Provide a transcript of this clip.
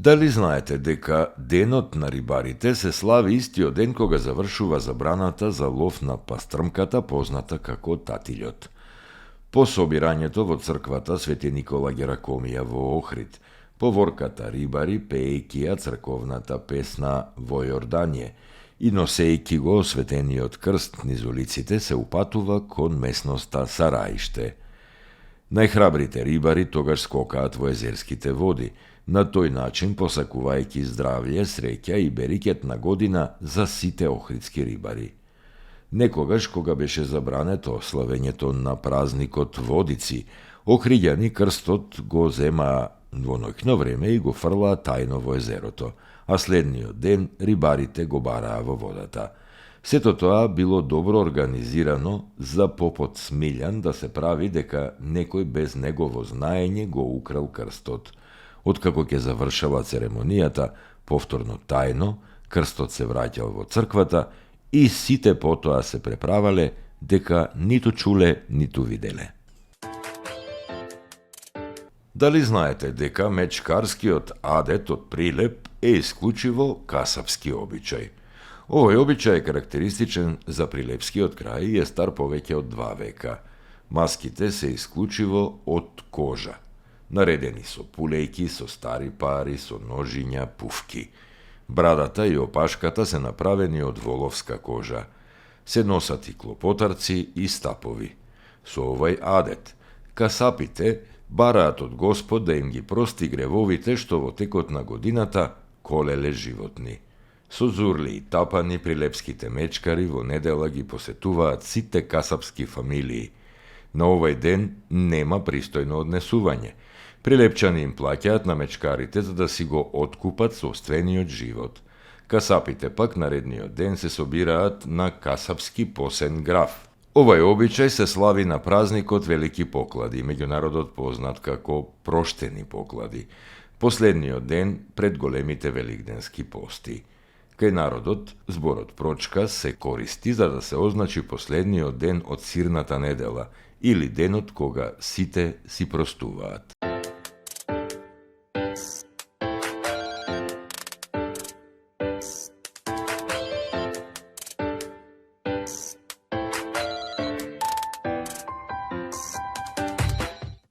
Дали знаете дека денот на рибарите се слави истиот ден кога завршува забраната за лов на пастрмката, позната како татилјот? По собирањето во црквата Свети Никола Геракомија во Охрид, поворката рибари пеејќи ја црковната песна во Јордање и носејќи го осветениот крст низ улиците, се упатува кон местноста Сараиште. Најхрабрите рибари тогаш скокаат во езерските води, на тој начин посакувајќи здравје, среќа и берикет на година за сите охридски рибари. Некогаш, кога беше забрането славењето на празникот Водици, охриѓани крстот го земаа во ноќно време и го фрлаа тајно во езерото, а следниот ден рибарите го бараа во водата. Сето тоа било добро организирано за попот Смилјан да се прави дека некој без негово знаење го украл крстот. Откако ќе завршала церемонијата, повторно тајно, крстот се враќал во црквата и сите потоа се преправале дека ниту чуле, ниту виделе. Дали знаете дека мечкарскиот адет од Прилеп е исклучиво касапски обичај? Овој обичај е карактеристичен за прилепскиот крај и е стар повеќе од 2 века. Маските се исклучиво од кожа. Наредени со пулејки, со стари пари, со ножиња, пуфки. Брадата и опашката се направени од воловска кожа. Се носат и клопотарци и стапови. Со овој адет, касапите бараат од Господ да им ги прости гревовите што во текот на годината колеле животни. Со зурли и тапани прилепските мечкари во недела ги посетуваат сите касапски фамилии. На овој ден нема пристојно однесување. Прилепчани им плаќаат на мечкарите за да си го откупат собствениот живот. Касапите пак наредниот ден се собираат на касапски посен граф. Овој обичај се слави на празникот Велики поклади, меѓу народот познат како проштени поклади, последниот ден пред големите великденски пости. Кај народот, зборот прочка се користи за да се означи последниот ден од сирната недела или денот кога сите си простуваат.